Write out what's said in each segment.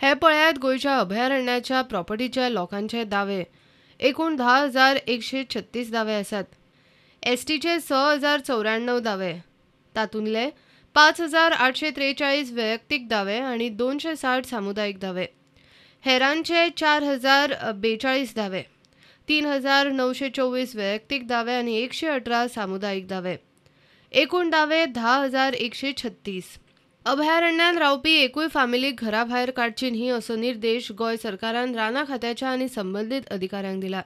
हे पळयात गोंयच्या अभयारण्याच्या प्रॉपर्टीच्या लोकांचे दावे. एकूण 10,136 दावे आसात. एसटीचे 6,094 दावे, तातूंतले 5,843 वैयक्तीक दावे आनी 260 सामुदायीक दावे. हेरांचे 4,042 दावे, 3,924 वैयक्तीक दावे आनी 118 सामुदायीक दावे. एकूण दावे 10,136. अभयारण्यांत रावपी एकूय फामिलीक घरा भायर काडची न्ही असो निर्देश गोंय सरकारान रानां खात्याच्या आनी संबंदीत अधिकाऱ्यांक दिला.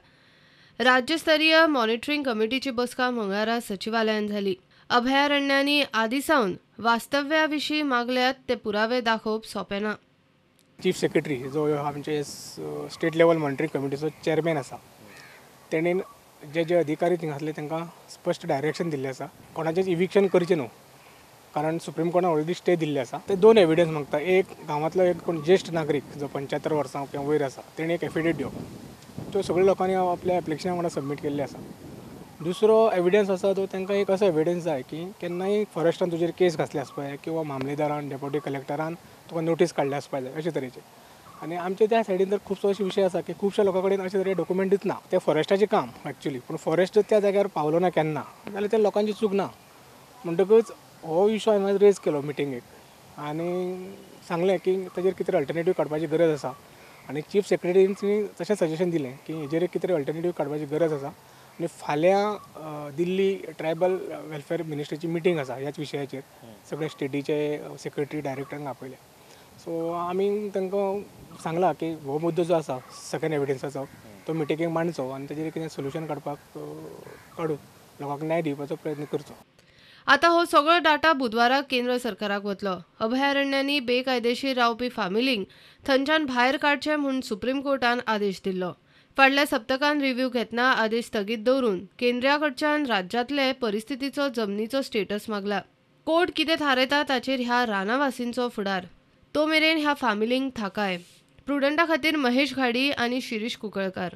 राज्यस्तरीय मॉनिटरींग कमिटीची बसका मंगळारा सचिवालयांत जाली. अभयारण्यांनी आदी सावन वास्तव्या विशीं मागल्यात ते पुरावे दाखोवप सोंपें ना. चीफ सेक्रेटरी जो आमचे स्टेट लेवल मॉनिटरींग कमिटीचो चेअरमॅन आसा, तेणेन जे जे अधिकारी थिंगा आसले तांकां स्पश्ट डायरेक्शन दिल्लें आसा, कोणाचेंच इविक्शन करचें न्हू, कारण सुप्रीम कोर्टान ऑलरेडी स्टे दिल्ले आसा. ते 2 एविडन्स मागता. एक गांवांतलो एक कोण ज्येश्ठ नागरीक जो 75 वर्सां किंवा वयर आसा तेणें एक एफिडेवीट दिवप, त्यो सगळ्या लोकांनी आपल्या एप्लिकेशना वांगडा सबमीट केल्ले आसा. दुसरो एविडन्स आसा तो तांकां एक असो एविडन्स जाय की केन्नाय फॉरेस्टान तुजेर केस घातली आसपाक जाय किंवा मामलेदारान, डेप्युटी कलेक्टरान तुका नोटीस काडल्या आसपाक जाय अशे तरेचे. आनी आमच्या त्या सायडीन तर खुबसो अशे विशय आसा की खुबश्या लोकां कडेन अशे तरेचे डॉक्युमेंटूच ना. ते फॉरेस्टाचें काम एक्चुली, पूण फॉरेस्ट त्या जाग्यार पावलो ना केन्ना जाल्यार त्या लोकांची चूक ना. म्हणटकच हो इशू हांवें रेज केलो मिटिंगेक आनी सांगलें की ताजेर कितें अल्टरनेटीव काडपाची गरज आसा. आनी चीफ सेक्रेटरीन तशें सजेशन दिलें की हेजेर कितें तरी अल्टरनेटीव काडपाची गरज आसा. आनी फाल्यां दिल्ली ट्रायबल वेलफेअर मिनिस्ट्रीची मिटींग आसा ह्याच विशयाचेर, सगळे स्टेटीचे सेक्रेटरी डायरेक्टरांक आपयल्या. सो आमी तांकां सांगलां की हो मुद्दो जो आसा सेकंड एविडन्साचो तो मिटिंगेक मांडचो आनी ताजेर कितें सोल्युशन काडपाक काडून लोकांक न्याय दिवपाचो प्रयत्न करचो. आता हो सगळो डाटा बुधवारा केंद्र सरकाराक वतलो. अभयारण्यांनी बेकायदेशीर रावपी फामिलींक थंयच्यान भायर काडचे म्हूण सुप्रीम कोर्टान आदेश दिल्लो. फाटल्या सप्तकान रिव्ह्यू घेतना आदेश स्थगीत दवरून केंद्रा कडच्यान राज्यांतले परिस्थितीचो जमनीचो स्टेटस मागला. कोर्ट कितें थारायता ताचेर ह्या रानावासींचो फुडार. तो मेरेन ह्या फामिलींक थाकाय. प्रुडंटा खातीर महेश घाडी आनी शिरीष कुंकळकार.